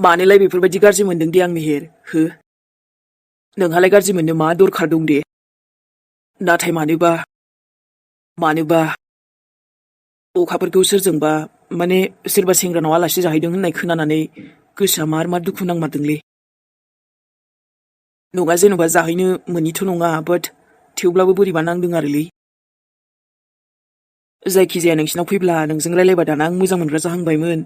मानोलाय बेफोरबायदि गाज्रि मोनदों दे आं मेहेर हो नोंहालाय गाज्रि मोननो मा दरखार दं दे नाथाय मानोबा अखाफोरखौ सोरजोंबा माने सोरबा सेंग्रानाव आलासि जाहैदों होननाय खोनानानै गोसोआ मार दुखु नांमारदोंलै नङा जेन'बा जाहैनो मोनिथ' नङा बाट थेवब्लाबो बोरैबा नांदों आरोलै जायखिजाया नोंसिनाव फैब्ला नोंजों रायलायबा दाना आं मोजां मोनग्रा जाहांबायमोन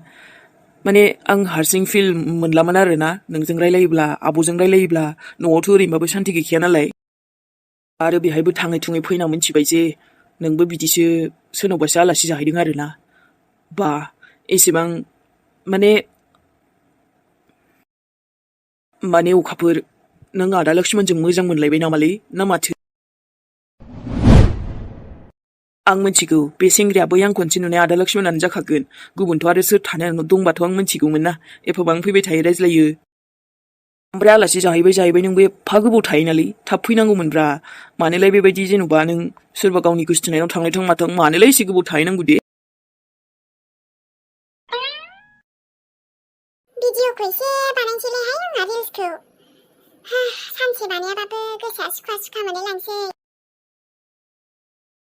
माने आं हारसिं फिल मोनलामोन आरोना नोंजों रायलायोब्ला आब'जों रायलायोब्ला न'आवथ' ओरैनोबाबो शान्ति गैखाया नालाय आरो बेहायबो थाङै थुङै फैना मोनथिबाय जे नोंबो बिदिसो सोरनावबासो आलासि जाहैदों आरोना बा एसेबां माने अखाफोर नों आदा लक्ष्मणजों मोजां मोनलायबाय नामालै ना माथो आं मिथिगौ बे सेंग्राया बै आं खनसे नुनाय आदा लक्ष्मणानो जाखागोन गुबुनथ' आरो सोर थानो दंबाथ' आं मिथिगौमोन ना एफाबां फैबाय थायो रायज्लायो ओमफ्राय आलासि जाहैबाय नोंबो एफा गोबाव थायो नालै थाब फैनांगौमोनब्रा मानोलाय बेबायदि जेन'बा नों सोरबा गावनि गोसथोनायाव थांनायथों माथों मानोलाय एसे गोबाव थाहैनांगौ दे भिडिअखौ एसे बानायनोसैलैहाय आंहा रिल्सखौ सानसे बानायाबाबो गोसोआ सुखा मोनलायलांसै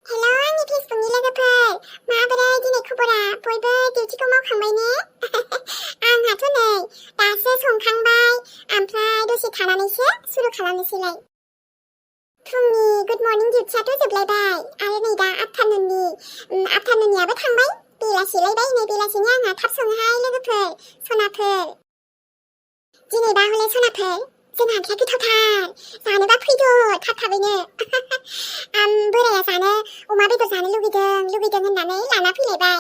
हेल' आंनि फेसबुकनि लोगोफोर माबोरै दिनै खबरा बयबो डिउटिखौ मावखांबाय ने आंहाथ' नै दासो संखांबाय ओमफ्राय दसे थानानैसो सुरु खालामनोसैलाय फुंनि गुड मर्निं डिउटियाथ' जोबलायबाय आरो नै दा आफ्टारनुननियाबो थांबाय बेलासिलायबाय नै बेलासिनि आंहा थाब सङोहाय लोगोफोर सनाफोर दिनैबा हले सनाफोर जोंहा ओंख्रिया गोथावथार जानोबा फैदो थाबैनो बोराया जानो अमा बेदर जानो लुगैदों होननानै लाना फैलायबाय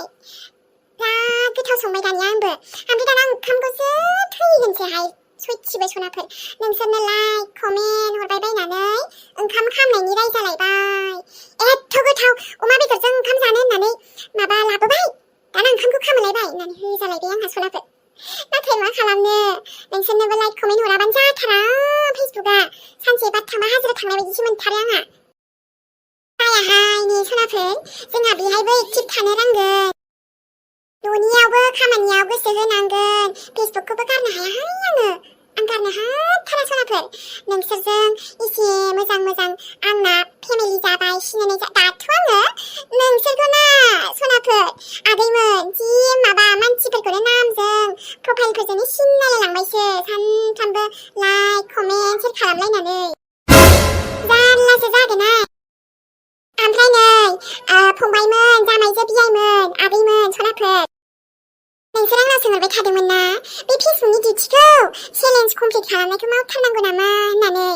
बिराद गोथाव संबाय दानिया आंबो ओमफ्राय दाना ओंखामखौसो थैगोनसैहाय सयथिबो सनाफोर नोंसोरनो लाइक कमेन्ट हरबाय बायनानै ओंखाम खामनायनि रायजालायबाय एथ' गोथाव अमा बेदरजों ओंखाम जानो होननानै माबा लाबोबाय दाना ओंखामखौ खामलायबाय होननानै होजालायबाय आंहा सनाफोर नाथाय मा खालामनो नोंसोरनोबो लाइक कमेन्ट हराबानो जाथारा फेसबुकआ सानसे बाद थांबा हाजिरा थांनाय बायदिसो मोनथारो आंहा जायाहाय ने सनाफोर जोंहा बेहायबो एक्टिभ थानो नांगोन न'नियावबो खामानियाव गोसो होनांगोन फेसबुकखौबो गारनो हायाहाय आं गारनो हाथारा सनाफोर नोंसोरजों एसे मोजां आंना फेमिलि जाबाय सिनायनाय दाथ' आङो नोंसोरखौ ना सनाफोर आगैमोन जि माबा मानसिफोरखौनो नामजों प्रफाइलफोरजोंनो सिनायलायलांबायसो सानफ्रामबो लाइक कमेन्ट शेयार खालामलायनानै जारलासो जागोनहाय ओमफ्राय नै फंबायमोन जामायजो बियायमोन आगैमोन सनाफोर नोंसोर आंनाव सोंहरबाय थादोंमोन ना बे फेसबुकनि डिउटिखौ चेलेन्ज कमप्लिट खालामनायखौ मावथारनांगौ नामा होननानै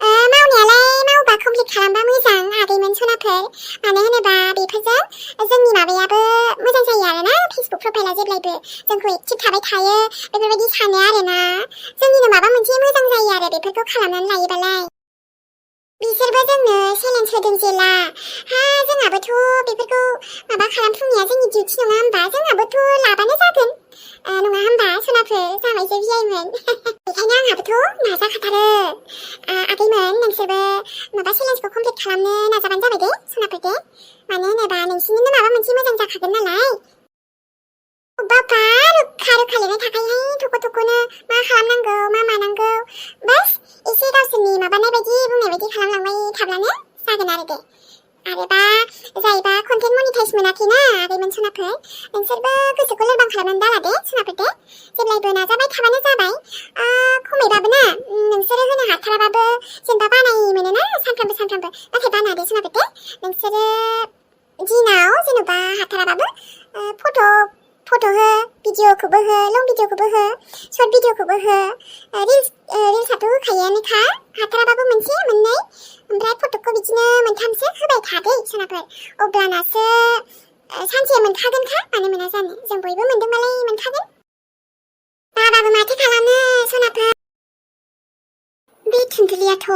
मावनायालाय मावबा कमप्लिट खालामबा मोजां आगैमोन सनाफोर मानो होनोबा बेफोरजों जोंनि माबायाबो मोजां जायो आरोना फेसबुक प्रफाइला जेब्लायबो जोंखौ एक्टिभ थाबाय थायो बेफोरबायदि सानो आरोना जोंनिनो माबा मोनसे मोजां जायो आरो बेफोरखौ खालामनानै लायोबालाय बिसोरबो जोंनो चेलेन्ज होदों जेला जोंहाबोथ' बेफोरखौ माबा खालामफुंनाया जोंनि डिउटि नङा होमबा जोंहाबोथ' लाबानो जागोन नङा होमबा सनाफोर जामायजो बियायमोन बेखायनो आंहाबोथ' नाजाखाथारो आगैमोन नोंसोरबो माबा चेलेन्जखौ कमप्लिट खालामनो नाजाबानो जाबाय दे सनाफोर दे मानो होनोबा नोंसिनिनो माबा मोनसे मोजां जाखागोन नालाय अबेबा रोखा लिरनाय थाखायोहाय थख'नो मा खालामनांगौ मा मानांगौ बास एसे गावसोरनि माबानाय बायदि बुंनाय बायदि खालामलांबाय थाब्लानो जागोन आरो दे आरोबा जायबा कन्टेन्ट मनिटाइज मोनाखैना आगैमोन सनाफोर नोंसोरबो गोसोखौ लोरबां खालामनानै दाला दे सनाफोर दे जेब्लायबो नाजाबाय थाबानो जाबाय खमैबाबो ना नोंसोरो होनो हाथाराबाबो जेनेबा बानाय मोनोना सानफ्रामबो नाथाय बाना दे सनाफोर दे नोंसोरो दिनाव जेनेबा हाथाराबाबो फट' हो भिडिअखौबो हो लं भिडिअखौबो हो शर्ट भिडिअखौबो हो रिल्सआथ' होखायोआनोखा हाथाराबाबो मोनसे मोननै ओमफ्राय फट'खौ बिदिनो मोनथामसो होबाय थादे सनाफोर अब्लानासो सानसे मोनखागोनखा मानो मोना जानो जों बयबो मोनदोंबालाय मोनखागोन बाबाबो माथो खालामनो सनाफोर बे थुनथुलियाथ'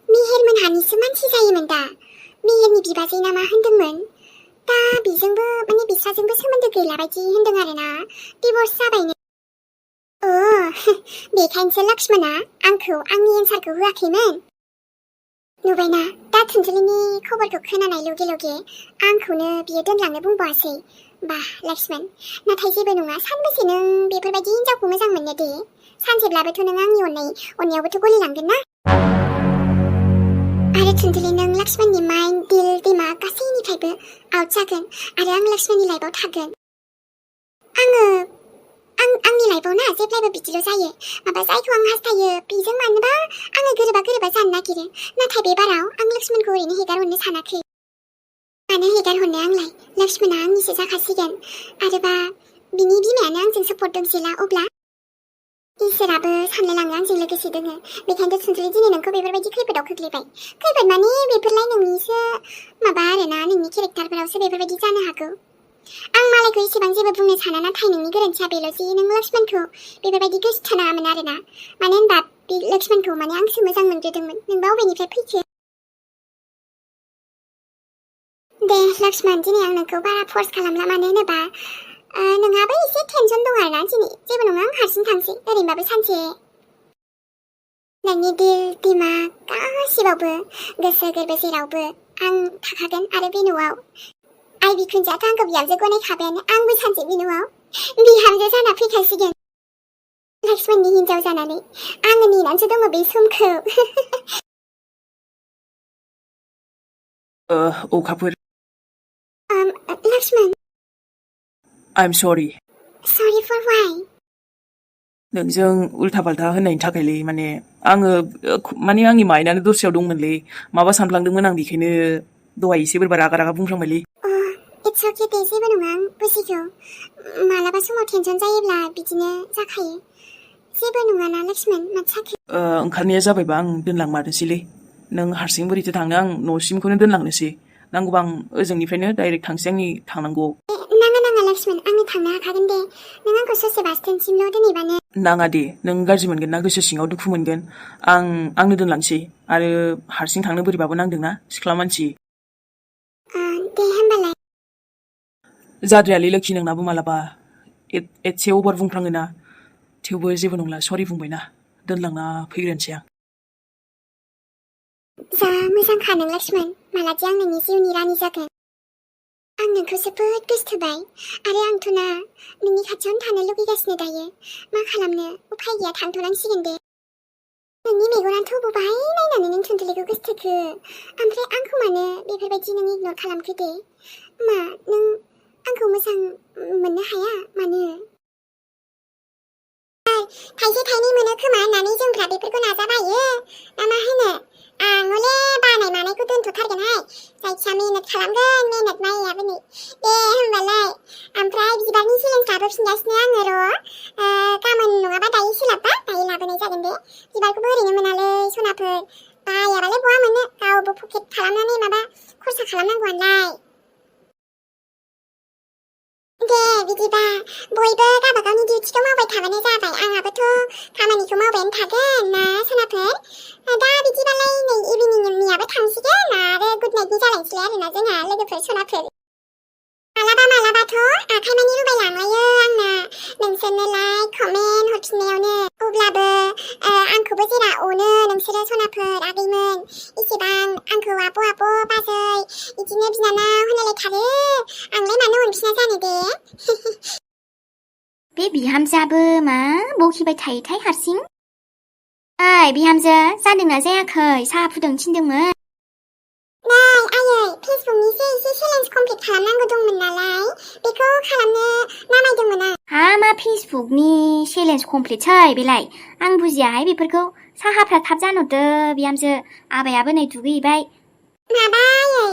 मेहेरमोनहानिसो मानसि जायोमोन दा मेहेरनि बिबाजै ना मा होनदोंमोन दा बेजोंबो माने बिस्राजोंबो सोमोन्दो गैला बायदि होनदों आरोना डिभर्स जाबायनो बेखायनोसो लक्ष्मणा आंखौ आंनि एन्सारखौ होआखैमोन नुबायना दा थुनथुलिनि खबरखौ खोनानाय लगे आंखौनो बियो दोनलांनो बुंबावासै 마, 렉스맨. 나थाय जेबो नङा सानबेसे नों बेफोरबायदि हिन्जावखौ मोजां मोननो दे? सानसेब्लाबोथ' नों आंनि अननायावबोथ' गलिलांगोन ना? आरो थुनथुलि नों लक्ष्मणनि माइन्ड, दिल, दिमाग गासैनिफ्रायबो आउट जागोन आरो आं लक्ष्मणनि लाइफआव थागोन। आंनि लाइफआव ना जेब्लायबो बिदिल' जायो। माबा जायखौ आं हास्थायो बेजों मानोबा आङो गोरोबा जानो नागिरो। नाथाय बे बाराव आं लक्ष्मणखौ ओरैनो हेगारहरनो सानाखै। मानो हेगारहरनो आंलाय? लक्ष्मणा आंनिसो जाखासिगोन। आरोबा बिनि बिमायानो आंजों सापर्ट दंसैला अब्ला इसोराबो सानलायलाङो आंजों लोगोसे दोङो। बेखायनोथ' थुनथुलि दिनै नोंखौ बेफोरबायदि खैफोदाव खोख्लैबाय। खैफोद माने बेफोरलाय नोंनिसो माबा आरोना नोंनि केरेक्टारफोरावसो बेफोरबायदि जानो हागौ। आं मालायखौ एसेबां जेबो बुंनो साना नाथाय नोंनि गोरोन्थिया बेल' जि नों लक्ष्मणखौ बेफोरबायदि गोसो थोनाङामोन आरोना। मानो होनबा बे लक्ष्मणखौ माने आंसो मोजां मोनग्रोदोंमोन। नोंबा अबेनिफ्राय फैखो? दे लक्ष्मण दिनै आं नोंखौ बारा फर्स खालामला। मानो होनोबा नोंहाबो एसे टेनसन दं आरोना दिनै। जेबो नङा आं हारसिं थांसै ओरैनोबाबो सानसे। नोंनि दिल, दिमाग गासिबावबो गोसो गोरबो जेरावबो आं थाखागोन। आरो बे न'आव आइ बिखुनजोआथ' आंखौ बिहामजो गनायखाबायानो। आंबो सानसे बे न'आव बिहामजो जाना फैखासिगोन लक्ष्मणनि हिन्जाव जानानै। आङो नेनानैसो दङ बे समखौ। अखाफोर Lakshman I'm sorry. sorry for why? नोंजों उल्था फाल्था होननायनि थाखायलै माने आङो माने आंनि माइन्डआनो दस्रायाव दंमोनलै। माबा सानफ्लांदोंमोन आं बेखायनो दहाय एसे बोरैबा रागा बुंफ्लांबायलै। इट्स अके दे जेबो नङा आं बुजिगौ। मालाबा समाव टेनसन जायोब्ला बिदिनो जाखायो। जेबो नङाना लक्ष्मण माथो जाखो? ओंखारनाया जाबायबा आं दोनलांमारनोसैलै। नों हारसिं बोरैथो थांनो? आं न'सिमखौनो दोनलांनोसै। नांगौबा आं ओजोंनिफ्रायनो डाइरेक्ट थांसै आंनि थांनांगौआव। नाङा लक्ष्मण आंनो थांनो हाखागोन दे। नों आंखौ ससे बास स्टेन्डसिमल' दोनहैबानो। नाङा दे नों गाज्रि मोनगोन ना गोसो सिङाव दुखु मोनगोन। आंनो दोनलांसै। आरो हारसिं थांनो बोरैबाबो नांदोंना सिख्ला मानसि। दे होमबालाय। जाद्रायालै लोखि नोंनाबो मालाबा एसे अभार बुंफ्राङोना। थेवबो जेबो नंला सरि बुंबायना। दोनलांना फैग्रोनोसै आं। जा मोजांखा नों लक्ष्मण। मालादि आं नोंनि जिउनि रानि जागोन। आं नोंखौ जोबोद गोसोथोबाय। आरो आंथ' ना नोंनि खाथियावनो थानो लुगैगासिनो दायो। मा खालामनो उफाय गैया थांथ'नांसिगोन दे। नोंनि मेगनाथ' बबेहाय नायनानै नों थुनथुलिखौ गोसोथोखो? ओमफ्राय आंखौ मानो बेफोरबायदि नों इगनर खालामखो दे? मा नों आंखौ मोजां मोननो हाया मानो? थाइसे थाइनै मोनो खोमा होननानै जोंफ्रा बेफोरखौ नाजाबायो ना मा होनो? आं हले बानाय मानायखौ दोनथ'थारगोनहाय। जायखिया मेहनत खालामगोन मेहनत माइयाबो नै। दे होमबालाय। ओमफ्राय बिबारनि चेलेन्ज लाबोफिनगासिनो आङो र'। गाबोन नङाबा दायो सोलाबबा दायो लाबोनाय जागोन दे। बिबारखौबो ओरैनो मोनालै सनाफोर। बायाबालाय बहा मोनो गावबो पकेट खालामनानै माबा खरसा खालामनांगौआनोलाय। दे बिदिबा बयबो गावबा गावनि डिउटिखौ मावबाय थाबानो जाबाय। आंहाबोथ' खामानिखौ मावबायानो थागोन ना सनाफोर। दा बिदिबालाय नै इभिनिंनियाबो थांसिगोन आरो गुड नाइटनि जालायनोसैलाय आरोना जोंहा लोगोफोर सनाफोर। मालाबाथ' आखाइमानि रुबाय लांलायो आंना नोंसोरनोलाय कमेन्ट हरफिननायावनो। अब्लाबो आंखौबो जेरा अनो नोंसोरो सनाफोर आगैमोन। इसेबां आंखौ आब' बाजै बिदिनो बिनानाव होनलायलायथारो। आंलाय मानो अनफिना जानो दे। बे बिहामजोआबो मा बखिबाय थायोथाय हारसिं? ओइ बिहामजो जादोंना जायाखै? साहा फुदुंनो थिनदोंमोन। नै आयै फेसबुकनिसो एसे चेलेन्ज कमप्लिट खालामनांगौ दंमोन नालाय बेखौ खालामनो नामायदोंमोन आं। हा मा फेसबुकनि चेलेन्ज कमप्लिटसै बेलाय? आं बुजियाहाय बेफोरखौ। साहाफ्रा थाब जानहरदो बिहामजो। आबायाबो नै दुगैहैबाय। माबा आयै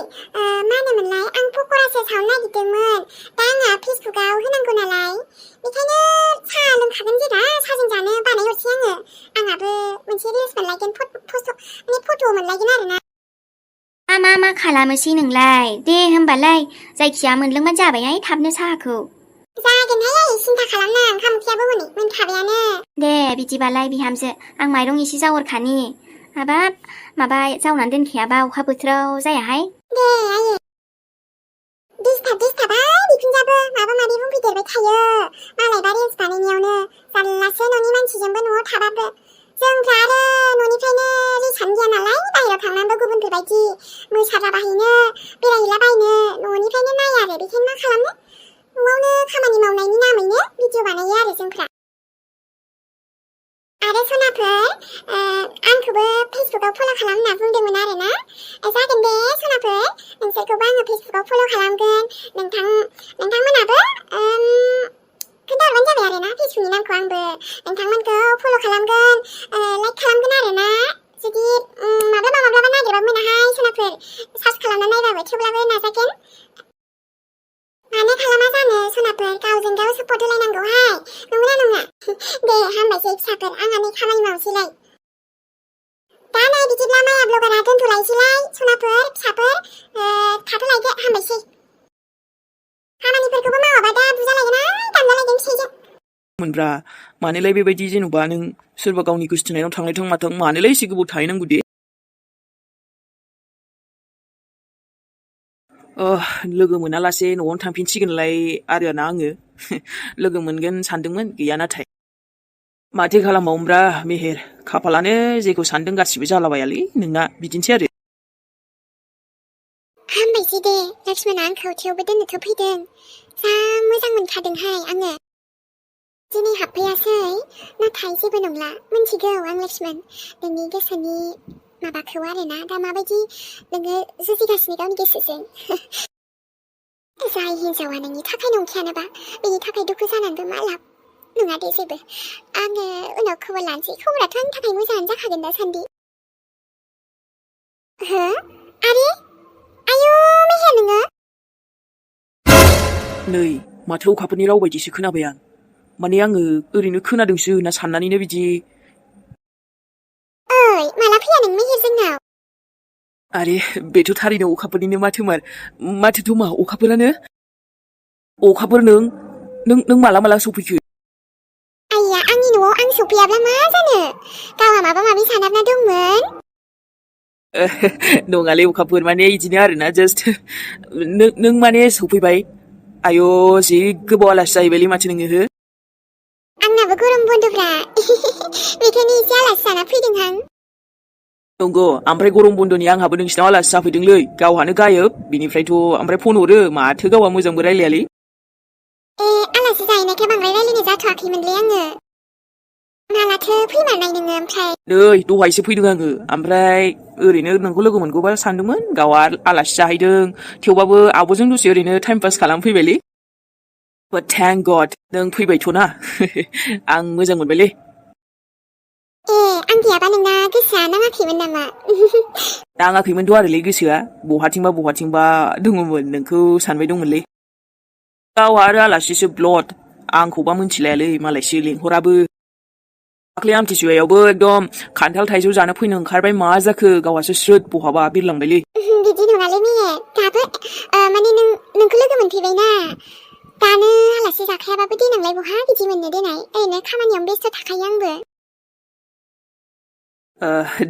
मा होनोमोनलाय आं पक'रासो सावनो नागिरदोंमोन। दा आंहा फेसबुकाव होनांगौ नालाय बेखायनो साहा लोंखागोन जेरा साहाजों जानो बानायहरसै आङो। आंहाबो मोनसे रिल्स मोनलायगोन फट' मोनलायगोन आरोना। मा खालामोसै नोंलाय? दे होमबालाय जायखिया मोनलोंबानो जाबायहाय थाबनो साहाखौ। जागोनहाय आयै सिन्था खालामनाङा ओंखाम ओंख्रियाबो हनै मोनखाबायानो। दे बिदिबालाय बिहामजो आं माइरं एसे जावरखानि। हाबाब माबा जावनानै दोनखायाबा अखा बोथोराव जायाहाय। दे आयै। दिसथाबहाय बिखुनजोआबो माबा माबि बुंफैदेरबाय थायो। मालायबा रिल्स बानायनायावनो जारलासो न'नि मानसिजोंबो न'आव थाबाबो। जोंफ्रा आरो न'निफ्रायनो रिसानो गैया नालाय बाहेरायाव थांनानैबो गुबुनफोरबायदि मोसालाबायहैनो बेरायहैलाबायनो न'निफ्रायनो नाया आरो बेखायनो मा खालामनो न'आवनो खामानि मावनायनि नामैनो भिडिअ बानायो आरो जोंफ्रा। आरो सनाफोर आंखौबो फेसबुकआव फल' खालाम होनना बुंदोंमोन आरो ना। जागोन दे सनाफोर, नोंसोरखौबो आङो फेसबुकआव फल' खालामगोन। नोंथांमोनाबो खोन्थाहरबानो जाबाय आरो ना फेसबुकनि नामखौ। आंबो नोंथांमोनखौ फल' खालामगोन, लाइक खालामगोन आरो ना। जुदि माब्लाबा नागिरबा मोनाहाय सनाफोर, सार्च खालामना नायबाबो थेवब्लाबो नाजागोन। मानो खालामा जानो सनाफोर, गावजों गाव सापर्ट होलायनांगौहाय, नंगौना नङा? दे हामबायसै फिसाफोर, आंहा नै खामानि मावसैलाय। दा नै बिदिब्ला माया ब्लगारा दोनथ'लायसैलाय सनाफोर फिसाफोर, थाथ'लायदो हामबायसै। खामानिफोरखौबो मावाबा दा बुजालायगोनहाय दामजालायगोन फिसाइजों। मोनब्रा मानोलाय बेबायदि जेन'बा नों सोरबा गावनि गोसथोनायाव थांनायथों माथों मानोलाय एसे गोबाव थाहैनांगौ दे। लोगो मोनालासे न'आवनो थांफिनसिगोनलाय आरोना आङो। लोगो मोनगोन सानदोंमोन, गैया नाथाय। माथो खालामबावनोब्रा मेहेर, खाफालानो जेखौ सानदों गासिबो जालाबायालै नोंना, बिदिनोसै आरो। हामबायसै दे लक्ष्मणआ आंखौ थेवबो दोननोथ' फैदों। जा मोजां मोनखादोंहाय आङो। दिनै हाबफैयासै, नाथाय जेबो नंला, मिन्थिगौ आं लक्ष्मण नोंनि गोसोनि माबाखौ आरोना, दा माबायदि नोङो जुजिगासिनो गावनि गोसोजों। जाय हिन्जावा नोंनि थाखाय नंखायानोबा बेनि थाखाय दुखु जानानैबो मा लाब, नङा दे जेबो। आङो उनाव खबर लानोसै, खबराथ' आंनि थाखाय मोजाङानो जाखागोन दासान्दि। हो? आरे आयौ मेहेर नोङो? नै माथो अखाफोरनि राव बायदिसो खोनाबाय आं। माने आङो ओरैनो खोनादोंसो होनना साननानैनो बिदि। ओइ माला फैया नों मेहेर जोंनाव? आरे बेथ' थारैनो अखाफोरनिनो माथोथ' मा अखाफोरानो? अखाफोर नों माला सफैखो? आइया आंनि न'आव आं सफैयाब्ला मा जानो? गावहा माबा माबि सानहाबना दंमोन। नङालै अखाफोर, माने इदिनो आरोना जास्ट नों माने सफैबाय। आयौ जि गोबाव आलासि जाहैबायलै माथो नोङो हो? आंनाबो गरम बन्द'ब्रा, बेखायनो एसे आलासि जाना फैदोंहां। नंगौ, ओमफ्राय गरम बन्द'नि आंहाबो नोंसिनाव आलासि जाफैदोंलै, गावहानो गायब, बिनिफ्रायथ' ओमफ्राय फन हरो, माथो गावहा मोजांबो रायलायालै। आलासि जाहैनायखाय बांद्राय रायलायनाय जाथ'आखैमोनलै आङो। मालाथो फैमारनाय नोङो ओमफ्राय? नै दहायसो फैदों आङो, ओमफ्राय ओरैनो नोंखौ लोगो मोनगौबा सानदोंमोन, गावहा आलासि जाहैदों, थेवबाबो आब'जों दसे ओरैनो टाइम पास खालामफैबायलै। बाट थेंक गड नों फैबायथ'ना। आं मोजां मोनबायलै। आं गैयाबा नोंना गोसोआ नाङाखैमोन नामा? नाङाखैमोनथ' आरोलै गोसोआ, बहाथिंबा दङमोन, नोंखौ सानबाय दंमोनलै। गावहा आरो आलासिसो ब्लद, आंखौबा मिन्थिलायालै, मालायसो लेंहराबो। दाख्लै आमथिसुवायावबो एकदम खान्थाल थाइजौ जानो फैनो ओंखारबाय, मा जाखो गावहासो स्रोद बहाबा बिरलांबायलै। बिदि नङालै मेहेर, दाबो माने नोंखौ लोगो मोनफैबायना, दानो आलासि जाखायाबाबो देनांलाय बहा बिदि मोननो देनाय, ओरैनो खामानियावनो बेस्थ' थाखायो आंबो।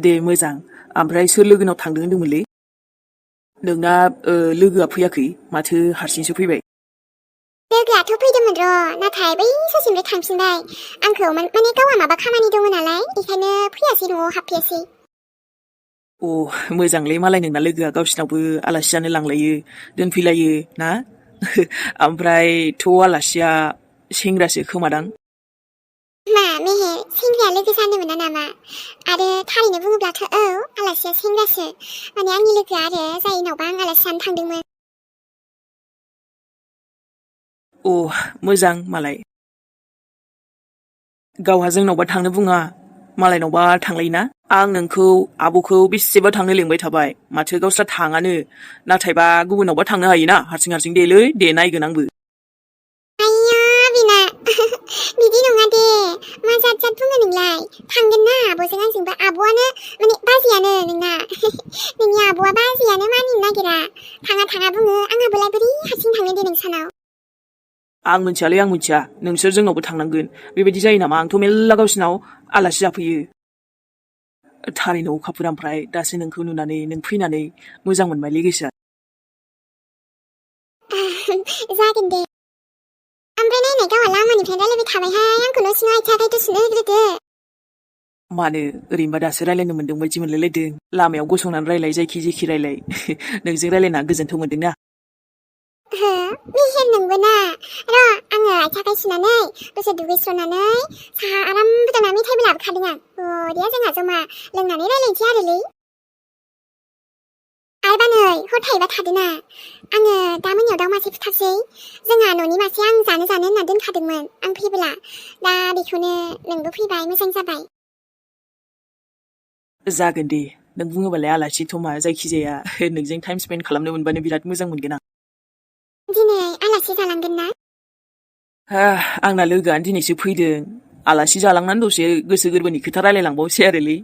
दे मोजां, ओमफ्राय सोर लोगोनाव थांदों होन्दोंमोनलै? नोंना लोगोआ फैयाखै, माथो हारसिंसो फैबाय? लोगोआथ' फैदोंमोन र', नाथाय बै ससेनिफ्राय थांफिनबाय। आंखौ माने गावहा माबा खामानि दङ नालाय, बेखायनो फैयासै, न'आव हाबफैयासै। मोजांलै मालाय नोंना लोगोआ, गावसिनावबो आलासि जानो लांलायो, दोनफैलायो ना? ओमफ्रायथ' आलासिया सेंग्रासो खोमादां? मा मेहेर, सेंग्राया लोगो जानो मोना नामा? आरो थारैनो बुङोब्लाथ' औ, आलासिया सेंग्रासो, माने आंनि लोगो आरो जायनावबा आं आलासि जानो थांदोंमोन। मोजां मालाय। गावहा जोंनावबा थांनो बुङा, मालायनावबा थांलायोना? आं नोंखौ आब'खौ बेसेबा थांनो लेंबाय थाबाय, माथो गावस्रा थाङानो। नाथायबा गुबुनावबा थांनो हायोना, हारसिं देलै, दे नायगोन आंबो। आइया बिना बिदि नङा दे, मा जात बुङो नोंलाय? थांगोन ना आब'जों आंजोंबो, आब'आनो माने बाजैयानो नोंना। नोंनि आब'आ बाजैयानो मानिनो नागिरा, थाङा बुङो, आंहाबोलाय बोरै हारसिं थांनो दे नोंसानाव। आं मिथियालै, आं मिथिया, नोंसोर जोंनावबो थांनांगोन, बेबायदि जायो नामा? आंथ' मेल्ला गावसिनाव आलासि जाफैयो। थारैनो अखाफोर, ओमफ्राय दासो नोंखौ नुनानै, नों फैनानै मोजां मोनबायलै गोसोआ। जागोन दे। ओमफ्राय नायनाय गावहा लामानिफ्राय रायलायबाय थाबायहाय, आंखौ न' सिङाव आथिं आखाइ दसेनो होग्रोदो। मानो ओरैनोबा दासो रायलायनो मोनदों बायदि मोनलायलायदों, लामायाव गसंनानै रायलाय, जायखि रायलाय। नोंजों रायलायना गोजोनथ' मोनदोंना? 미힌 नोंबो나 र' आङो आथिं आखाइ सुनानै दसे दुगैस्रनानै साहा आराम फुदुंना मेथाइबो लाबोखादों आं बरिया जोंहा जमा लोंनानै रायलायनोसै आरोलै आरोबा नै हर थायोबा थादोना आङो दा मोनायाव दाउ मासे फुथारसै जोंहा न'नि मासे आं जानो होनना दोनखादोंमोन आं फैबोला दा बेखौनो नोंबो फैबाय मोजां जाबाय जागोन दे नों बुङोबालाय आलासि थमा जायखिजाया नोंजों टाइम स्पेन्ड खालामनो मोनबानो बिराद मोजां मोनगोन आं दिनै आलासि जालांगोन ना आंना लोगोआनो दिनैसो फैदों आलासि जालांनानै दसे गोसो गोरबोनि खोथा रायलायलांबावसै आरोलै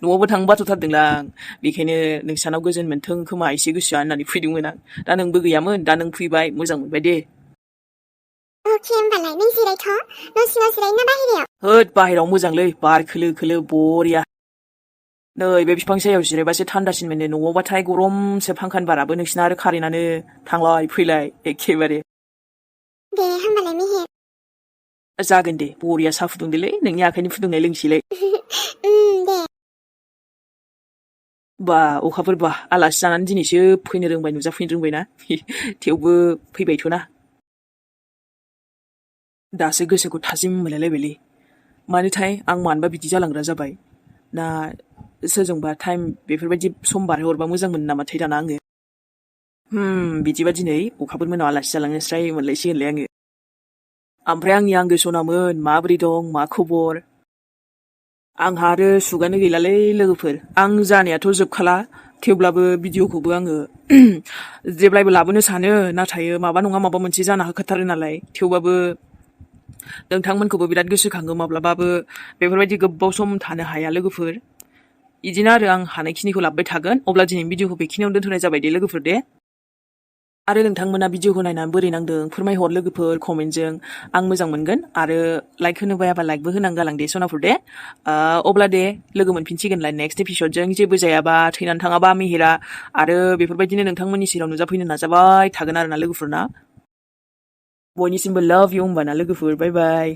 न'आवबो थांनो बाथ'थारदोंलां बेखायनो नोंसानाव गोजोन मोनथों खोमा एसे गोसोआ होननानै फैदोंमोन आं दा नोंबो गैयामोन दा नों फैबाय मोजां मोनबाय दे अके होमबालाय नों जिरायथ' न' सिङाव जिरायो ना बाहेरायाव होद बाहेरायाव मोजांलै बार खोलो खोलो बरिया नै बे बिफां सायाव जिरायबासो थान्दासिन मोनो न'आवबाथाय गरमसो फांखानि बाराबो नोंसिना आरो कारेन्टआनो थांलाय फैलाय एखेबारे दे होमबालाय मेहेर जागोन दे बरिया साहा फुदुंदोलै नोंनि आखाइनि फुदुंनाय लोंसैलाय दे बा अखाफोर बा आलासि जानानै दिनैसो फैनो रोंबाय नुजाफैनो रोंबायना थेवबो फैबायथ'ना दासो गोसोखौ थाजिम मोनलायलायबायलै मानोथाय आं मानोबा बिदि जालांग्रा जाबाय ना सोरजोंबा टाइम बेफोरबायदि सम बारहोहरबा मोजां मोनो नामाथाय दाना आङो बिदिबा दिनै अखाफोर मोनाव आलासि जालांनो स्राय मोनलायसिगोनलै आङो ओमफ्राय आंनि आंगो सनामोन माबोरै दं मा खबर आंहा आरो सुगानो गैलालै लोगोफोर आं जानायाथ' जोबखाला थेवब्लाबो भिडिअखौबो आङो जेब्लायबो लाबोनो सानो नाथाय माबा नङा माबा मोनसे जाना होखाथारो नालाय थेवबाबो नोंथांमोनखौबो बिराद गोसोखाङो माब्लाबाबो बेफोरबायदि गोबाव सम थानो हाया लोगोफोर इदिनो आरो आं हानायखिनिखौ लाबोबाय थागोन अब्ला दिनै भिडिअखौ बेखिनियावनो दोनथ'नाय जाबाय दे लोगोफोर दे आरो नोंथांमोना भिडिअखौ नायनानै बोरै नांदों फोरमायहर लोगोफोर कमेन्टजों आं मोजां मोनगोन आरो लाइक होनो बायाबा लाइकबो होनां गालां दे सनाफोर दे अब्ला दे लोगो मोनफिनसिगोनलाय नेक्स्ट एपिसडजों जेबो जायाबा थैनानै थाङाबा मेहेरा आरो बेफोरबायदिनो नोंथांमोननि सेराव नुजाफैनो नाजाबाय थागोन आरोना लोगोफोरना बयनिसिमबो लाभ इउ होमबाना लोगोफोर बाय बाय